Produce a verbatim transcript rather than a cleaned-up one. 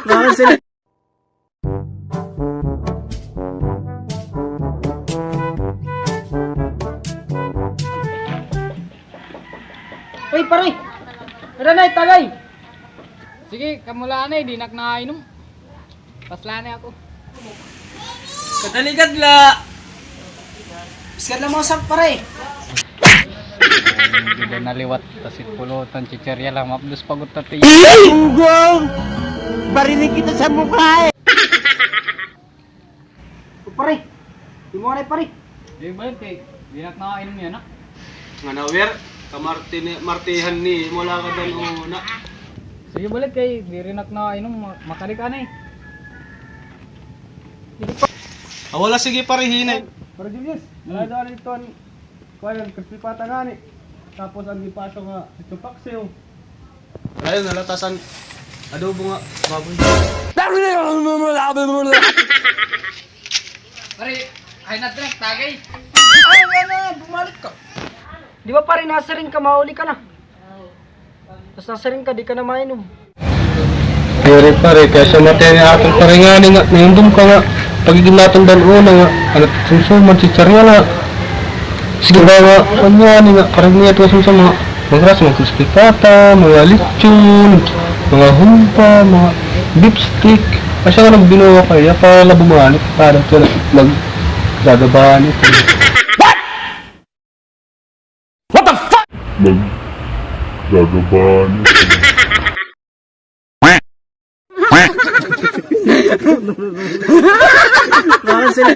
Baka sila. Uy, pare! Tara na, itagay! Sige, kamo la anay, di na ak nainom. Pasla na ako. Kadali gad la. Biskad la mausap, pare. Di na naliwat, tas ipulutan, chichirya la, mapdos pa gud ta tiyo. Gunggong! Barinig kita sa mukha, eh! O, pare, di mo anay, pare. Di ba, kay di na ak nakainom yana, ah. Nga na, wer, kamarti ni, martihan ni, mula ka dan una. Sige, balik kay diri na ak nakainom, ma-, makalik anay. Ah, wala, sige, pare, hinay. Pare Julius, hmm, ano daw ito an kuan, crispy pata ngani. Tapos an gipaso nga sitio paksiw. Ayaw, nalatasan. Adobo nga baboy. Pare, ay na drink, tagay. Ay, ano, bumalik ka. Di ba, pare, nasiring ka, mauli ka na? Tas nasiring ka, di ka na mainom. Diri, pare, kay sa matay ni aton pare ngani nga, naindom ka nga, pag-igin naton dan una nga, ano, sumsuman, chichirya la. Sige ba nga, kuan ngani nga, parang niya ito sumsum nga, mga ras, mga crispy pata, mga lechon, mga humpa, mga beef stick. Asya nga nagbinuwa kaya para la bumalik, para ito nag-, naggagabahan ito. What the fuck? Naggagabahan ito. Baka sila.